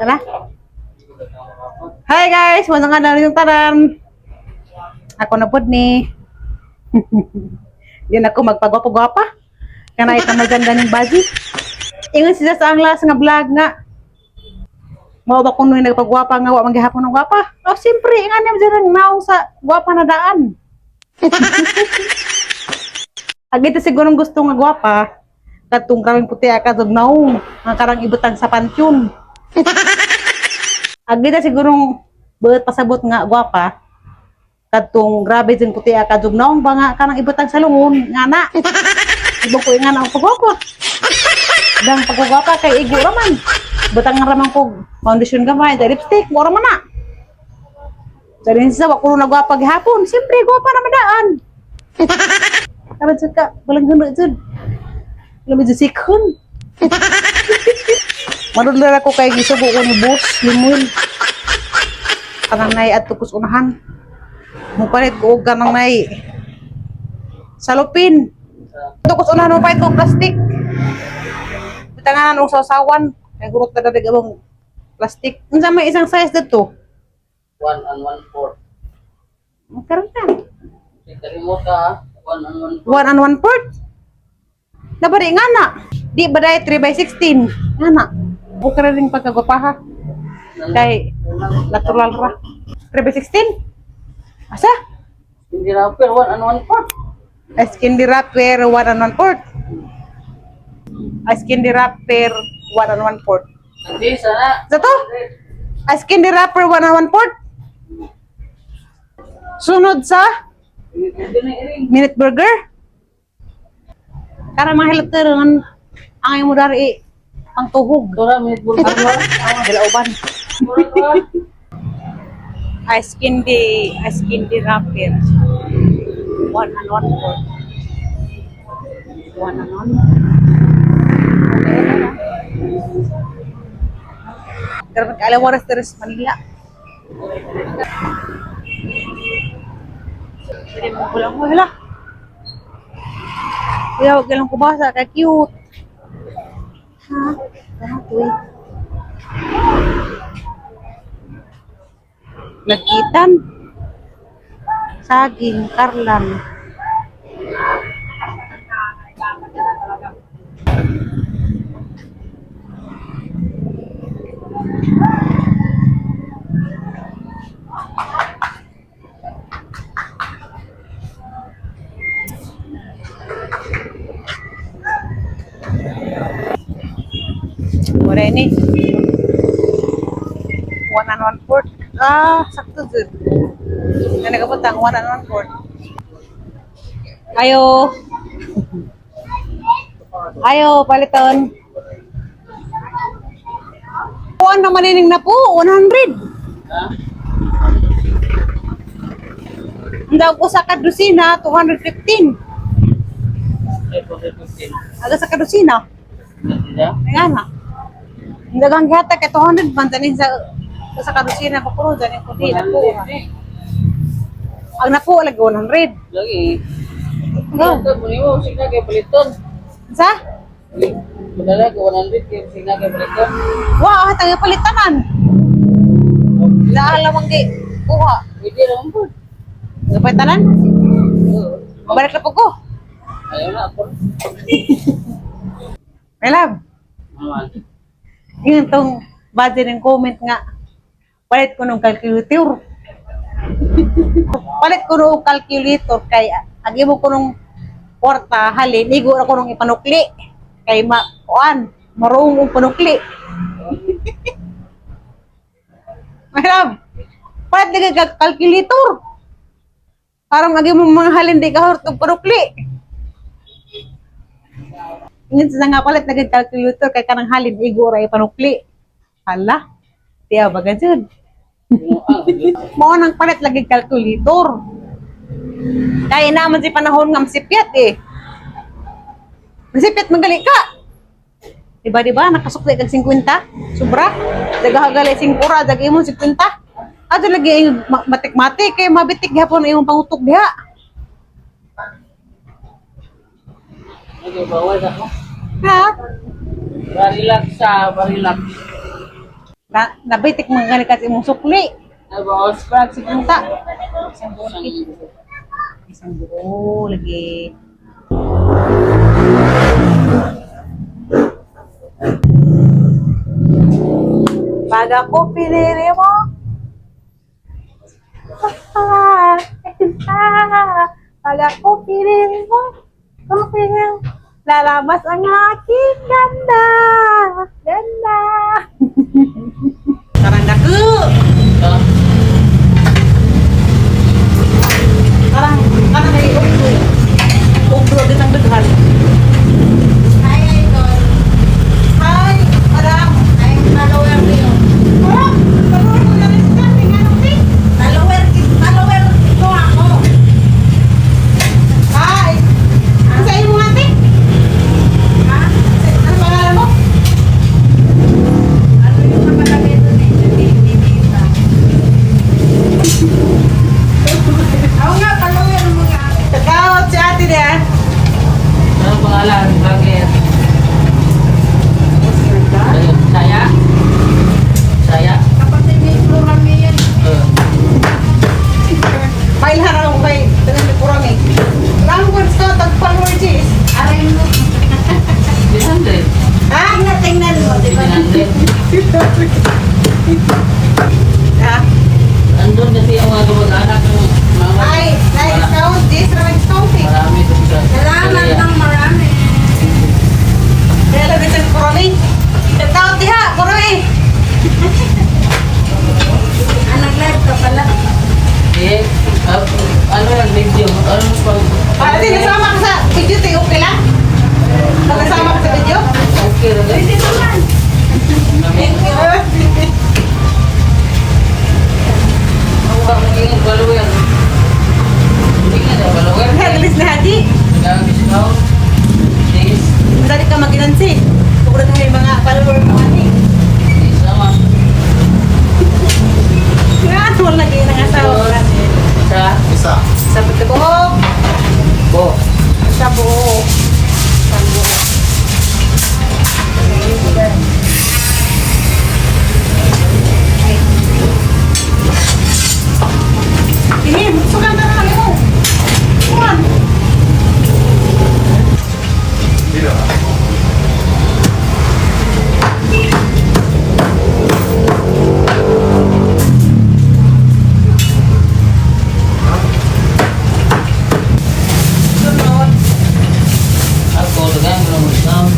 Tara. Hi guys, wala nga na yung taran. Ako na pod ni. Di na ako magpagwapo-gwapa. Kana ito maganda ng baji. Ingon siya sa ang last nga vlog nga. Mao ba kuno yung nagpagwapa nga wa man gihapon ng gwapa? Oh, siyempre, ingan niya dyan ang naong sa gwapa na daan. Agito siguro gusto nga gwapa, katong karang puti akadog naong, ang karang ibutang sa pansyon. Agita siguro buot pasabot nga gwapa, katong grabe din puti akadog naong ba nga karang ibutang sa lungon, nga na. Ibang ko nga na ang pagwapa. Dang pagwapa kay igo raman. Butang nga raman ko foundation gamay, da lipstick, mo raman na. Dali sa wa kuno nagwapa gihapon, siyempre gwapa na madaan. Karon jud ka, walang huno jud. Wala medyo sikhon. Manudlar ako kay gisugo ko ni boss, Limuel. Kanang nay adto kus unahan. Mupalit ko og kanang nay salupin. Adto kus unahan mupalit ko og plastic. Bitanganan og sawsawan. Kay gurot na dali abong plastic. Unsa may isang size dito? 1 1/4. Karon na. Kalimot ka, 1 1/4. 1 1/4. Nabari nga na. Di ba dahil 3 by 16? Nga na. Okay ra rin pagkagwapaha. Kay natural ra. 3 by 16? Asa? Hindi rapper, 1 1/4. Ice candy wrapper 1 1/4. Ice candy wrapper 1 1/4. Hindi, sana. Sa to? Ice candy wrapper 1 1/4. Sunod sa Hindi na iring. Minute Burger. Kara mga hilot ang imo dari ang tuhog. Dora, minute burger. Dilauban. Dora, Ice candy wrapper. 1 1/4. 1 1. Grabe ka alam oras diri sa Manila. Pwede mo kulang mo hala. Kuya, wag ka lang kubasa kay cute. Ha? Ganun to eh. Lagkitan. Saging, karlan. Mura ini. 1 1/4. Ah, sakto jud. Na nagabutang 1 1/4. Ayo. Ayo, paliton. Kuan naman ining na po, 100. Ha? Ang daw ko sa kadusina, 215. Eh, 215. Aga sa kadusina. Hindi na. Ayan na. Ang dagang gihata kay 200 man tanin sa kadusina pa kuno dyan ko di na po. Ang napo lagi 100. Lagi. Go. Ito, muni mo, signa kay paliton. Sa? Madala ko 100 kay signa kay paliton. Wow, hatang palitanan. Naalamang di kuha. Pwede naman po. Kapalitanan? Oo. Balik na po ko. Ayaw na ako. My love, Naman. yun tong budget ng comment nga. Palit ko nung calculator. Palit ko nung calculator kay ang imo ko nung kwarta halin igo ra ko nung ipanukli kay ma kuan marunong og panukli. My love, palit na kag calculator. Parang agi mo mga halin di ka hurt og panukli. Ingin sa nga palit na kag calculator kay kanang halin igo ra ipanukli. Hala, tiyaw ba jud? Mao nang palit lagi calculator. Kaya naman si panahon nga masipyat eh. Masipyat magali ka. Diba diba nakasukli kag 50? Sobra. Dagahagali 50, dag imong 50. Ato lagi ang matik-matik kay mabitik gihapon ang imong pangutok diha. Okay, bawal ako. Ha? Barilax sa, barilax. Na, nabitik mga gani kasi imong sukli. Ano boss? Brag si punta. Isang buo lagi. Isang buo lagi. Pag ako pinili mo, ah, ah, pag ako pinili mo, okay, lalabas ang aking ganda. Ganda. Karang daku. Ah, Karang, karang ay ugro. Ugro din ang daghan. Hi, Idol. Hi, madam. I'm follower niyo. Wala, follower ko na rin siya. Tingnan natin. Follower, follower ko ako. Hi. Ano sa imo ate? Ha? Ano pangalan mo? Ano yung nakalagay doon eh? Hindi, hindi kita. Ako nga, follower mo nga. Kakawat si ate niya. Ano pangalan? Bakit? Ayun, Saya? Saya? Kapatid ni Flora May yan. Eh, Pailhan ako kay tanang may kurang eh. Lang ko sa tag follower cheese. Aray mo. 300. Ha? Tingnan, tingnan mo, di ba? 300. Ha? Andun kasi ang mga kamag-anak ng mama. Ay, na-discount. This na discount eh. Marami doon sa Salamat Korea. ng marami. Kaya lang sa kurang eh. Kakawat diha, kurang eh. Ah, nag-live ka pala. Eh, ah, ano yan, video? Ano pag... Ah, ate, nasama ka sa video te, okay lang? Nakasama ka sa video? Okay rin. Pwede naman. Thank you. Ang ingat follower. Hindi nga daw follower. Nagalis na haji. Kailangan discount. This. Madali ka maginansi. Tukuran mo yung mga follower mo ate. This naman. Nga, wala lagi ng asawa ko kasi. Sa? Isa. Sa buo. Bo. Sa buo. Sa buo. Ay. Ini, sukan ka na mo. Kuan. Dito. Sunod. Ako, lagay mo ng discount.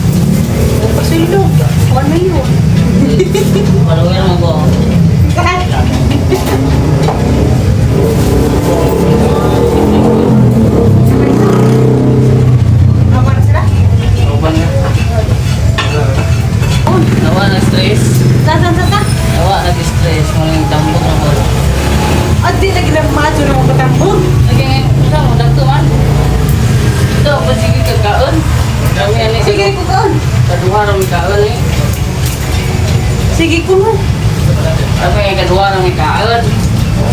O, pasilog. Kuan na yun. Follower mo ko. Tama na sila? Open na. Nawa na stress. Sa, sa, sa, sa. Nawa na stress. Maling tambok na ko. At di lagi na macho na mga katambon. Lagi ngayon, sa mo, dagto man. Ito, pa sige kakaon. Kami ani Sige ko kaon. Kaduha ra mi kaon eh. Sige ko mo. Kami ay kaduha ra mi kaon.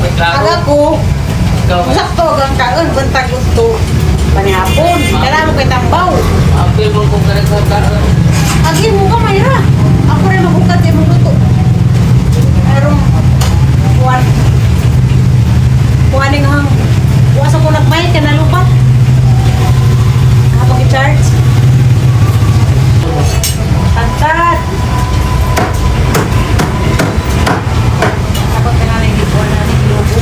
May klaro. Aga ko. Ikaw ba? Sakto ang kaon bantag gusto. Panihapon. Kailangan mo kay tambaw. Apil mo kung karag sa kaon. Agi mo ka mayra. Ako rin magukat sa imong luto. Pero kuan. Kuan ning hang. Kuan sa ko nagmay kay nalupat. Habang i-charge. Tantad. Habang ka na hindi ko na ni logo.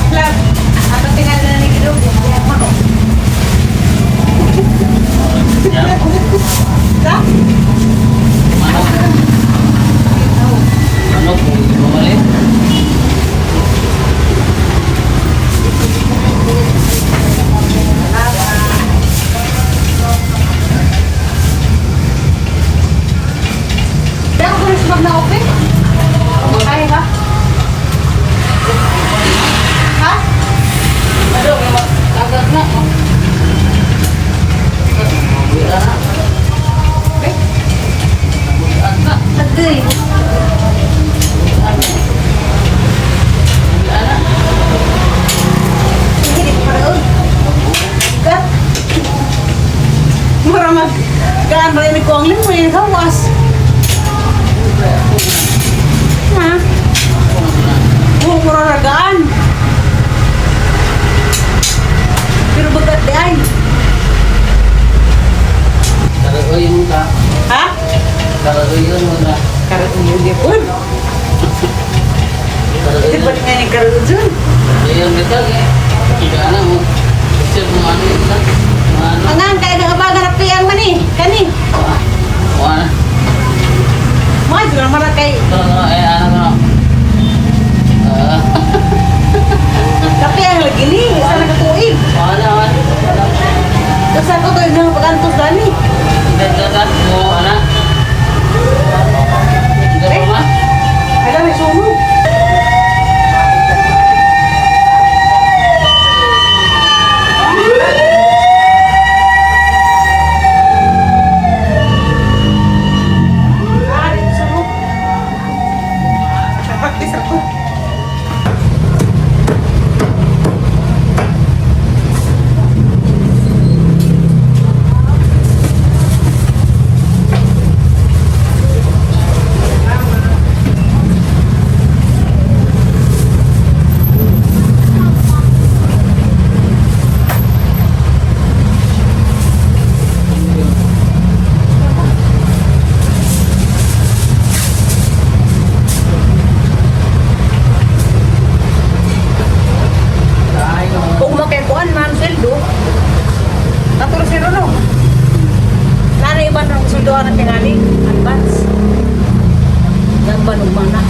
Love, habang tingal na ni logo, kaya mo. Yeah. Sa? Manok. Manok kung bumalik. Dako ko rin sumag na open. Kaya ba? Ha? Ano, may magkagag na. Oh. Uwi na. Eh, Uwi na. Tagay. Uwi na. Sige, di ko pa rin. Kat. Mura mag... Gaan ba rin ko ang limo eh. Hawa. Karoon ka. Ha? Karoon mo na. Karoon yun di po. Ito pa nga ni karoon dyan. Ayun, ito eh. Ika na mo. Kasi kung ano yun na. Ano? Ang ang kaya nga ba na piyang man eh. Kani. Wala. Mga dyan naman na kay Ito, ito, eh, ano, ano. Ah, kapiyang lagi ni. Isa na katuig. wala, wala. Kasi ako tuig na pagantos dani. Ito, mo, ano. Ito, ma. Alam, may sunog. Ah, dito sunog. Practice ako. Kung makikuan man sweldo, katuro si Rolo. Nana iba ng sweldo ang tingali, advance. Gagban ugma na.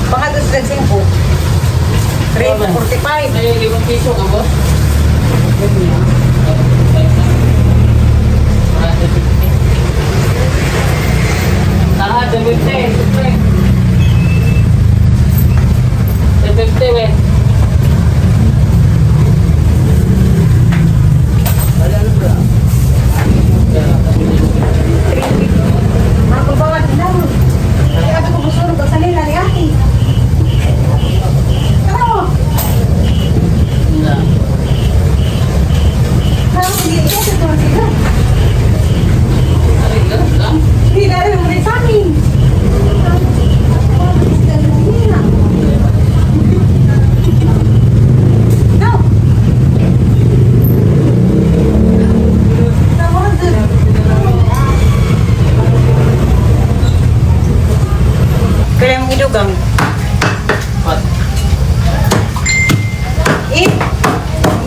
Pangatos sa singko. 345. Ay, 5 piso ka, boss? Tara, 250, siyempre. 250, we. Mga bawat na. Kaya ako kumusulog ang salila ni ate. Tara mo. Na. Tara mo, sige. Ito, ito, ito. Ay, ganun lang. Hindi na rin mo rin sa amin. No. Tama dun. Kailan mong idugang? Pat. Eh,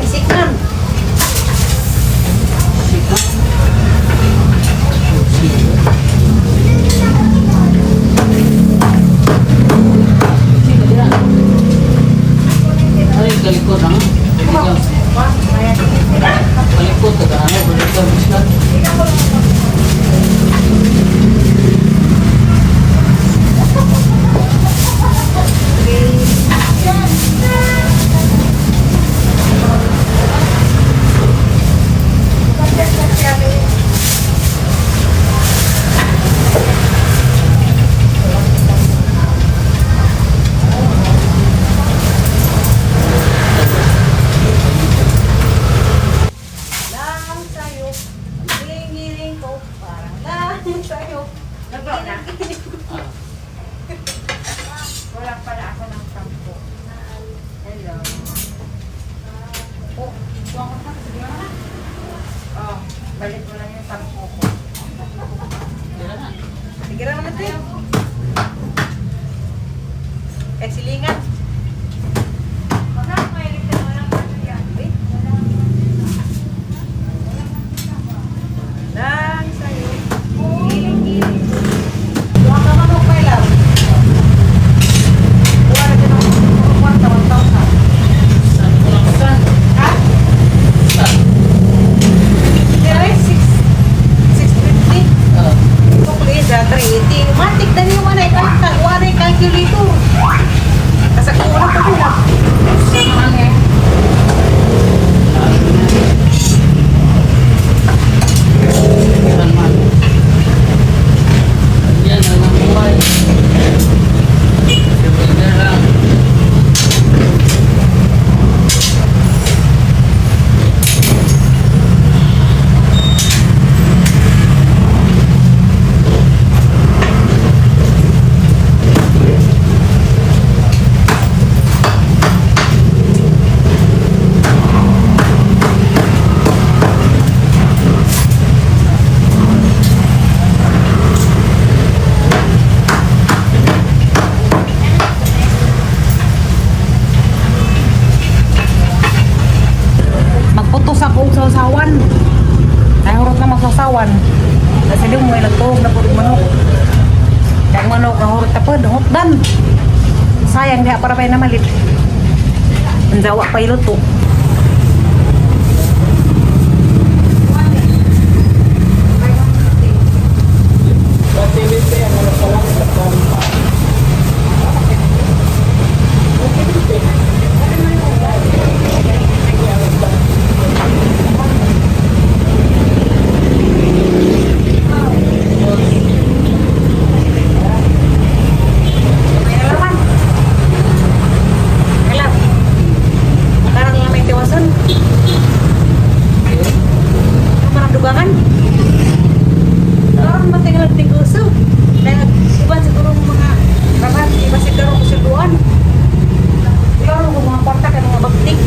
isikan. Ay, kalikot ang. Kalikot, taga ano, kalikot, bislan. Lang sa'yo, ang hiling ko, parang lang sa'yo. Nagawa na. Wala pala ako ng sampo. Hello. Oh, kuha ko na, sige na. Oh, balik mo lang yung sampo ko. Tira na. Sige na naman ito. Eh, silingan. Lang sa'yo, hiling-hiling ko. Kuha ka man og pailam. Kuha na din ang kwarta, 1,000. Saan ko lang saan? Ha? Saan? Pero 6, 650. Ah. Kung sa 380. Matik. Palawan. Sa mo ilang tuog na pud manok. Dang manok ang hurot tapod, hutdan. Sayang diha para pa namalit. Ang dawa pa iluto. May nalaman. Alam. Karang lang may tiwason. Parang dugangan. Parang matingal ang tingguso. Dahil uban siguro ng mga rabat, iba siguro ng kusilduan. Klaro kung mga kwarta ka mga bagtik.